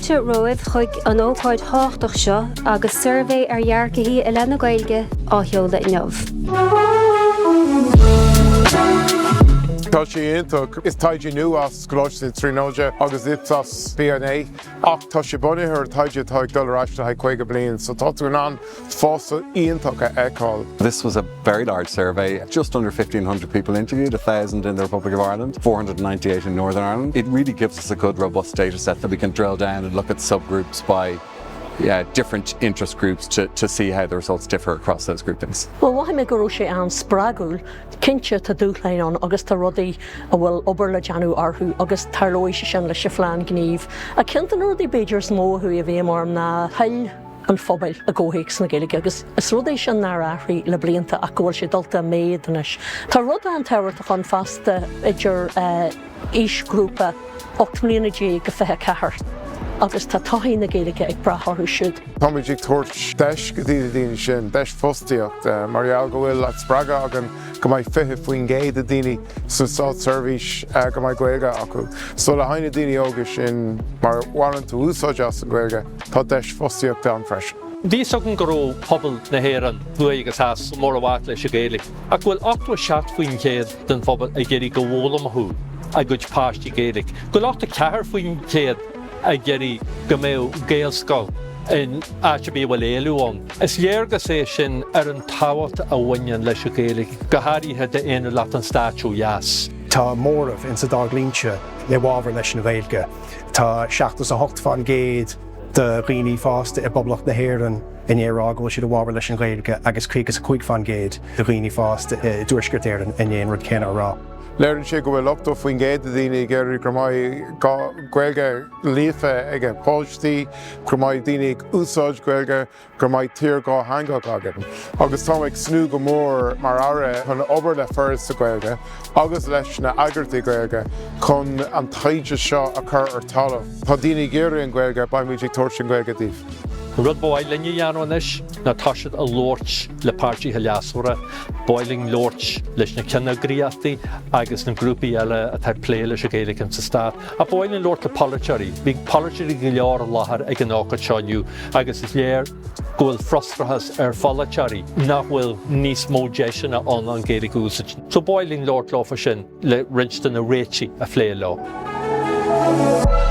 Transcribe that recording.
Fáilte romhaibh chuig an ócáid thábhachtach seo agus suirbhé ar dhearcthaí i leith na Gaeilge á sheoladh inniu. Tá sé iontach. Is taighde nua as Coláiste na Tríonóide agus Ipsos BNA ach tá sé bunaithe ar taighde atá ag dul ar ais le haghaidh 50 bliain so tá tú in ann fás iontach a fheiceáil. This was a very large survey, just under 1500 people interviewed, 1000 in the Republic of Ireland, 498 in Northern Ireland. It really gives us a good robust data set that we can drill down and look at subgroups by yeah, different interest groups to, to see how the results differ across those groupings. Well, mhothaigh mé go raibh sé an-spreagúil. Cinnte tá dúshláin ann agus tá rudaí a bhfuil obair le déanamh orthu agus tarlóidh sé sin leis an phlean gnímh. Ach ceann de na rudaí b'fhéidir is mó a chuaigh i bhfeidhm orm ná toil an phobail i gcomhthéacs na Gaeilge agus is rud é sin nár athraigh le blianta ach go bhfuil sé dulta i méad anois. Tá rud an-tábhachtach ann fosta idir aoisghrúpa 18 mbliana go 24 agus tá todhchaí na Gaeilge ag brath orthu siúd. Táimid ag tabhairt deis go dtí na daoine sin, deis fostaíocht, mar gheall go bhfuil an spreagadh againn go mbeidh 20% de daoine sa státseirbhís go mbeidh Gaeilge acu. So le haghaidh na daoine óga sin, má bhaineann tú úsáid as an Ghaeilge, Tá deis fostaíochta ann freisin. Bhí fhios againn go raibh pobal na hÉireann, thuaidh agus theas, mór i bhfad leis an Ghaeilge, ach go bhfuil 87% den phobal ag iarraidh go bhfoghlaimeodh a gcuid páistí Gaeilge, go bhfuil 84% ag iarraidh go mbeadh Gaelscoil in áit ar bith a bhfuil éileamh ann. Is léargas é sin ar an tábhacht a bhaineann leis an Ghaeilge, go háirithe d'aonúlacht an stáit ó dheas. Tá móramh insa dá dhlínse i bhfabhar leis an Ghaeilge. Tá 78% de dhaoine fásta i bPoblacht na hÉireann i ndiaidh a rá go bhfuil siad i bhfabhar leis an Ghaeilge agus 55% de dhaoine fásta i dTuaisceart Éireann i ndiaidh an rud céanna a rá. Léiríonn sé go bhfuil 80% de dhaoine ag iarraidh go mbeidh Gaeilge líofa ag a bpáistí, go mbeidh daoine ag úsáid Gaeilge, go mbeidh tír dhátheangach againn agus táim ag tnúth go mór mar Aire chun obair le Foras na Gaeilge agus leis na heagraíochtaí Gaeilge chun an taighde seo a chur ar talamh. Tá daoine ag iarraidh an Ghaeilge, beimid ag tabhairt an Ghaeilge daoibh. An rud ba mhaith linn a dhéanamh anois ná toiseacht a labhairt le páirtithe leasmhara, ba mhaith linn labhairt leis na ceanneagraíochtaí agus na grúpaí eile atá ag plé leis an Ghaeilge insa stát. Ach ba mhaith linn labhairt le polaiteoirí. Bhí polaiteoirí go leor i láthair ag an ócáid seo inniu agus is léir go bhfuil frustrachas ar pholaiteoirí nach bhfuil níos mó deiseanna ann an Ghaeilge a úsáid. So ba mhaith linn labhairt leo faoi sin le roinnt de na réitigh a phlé leo.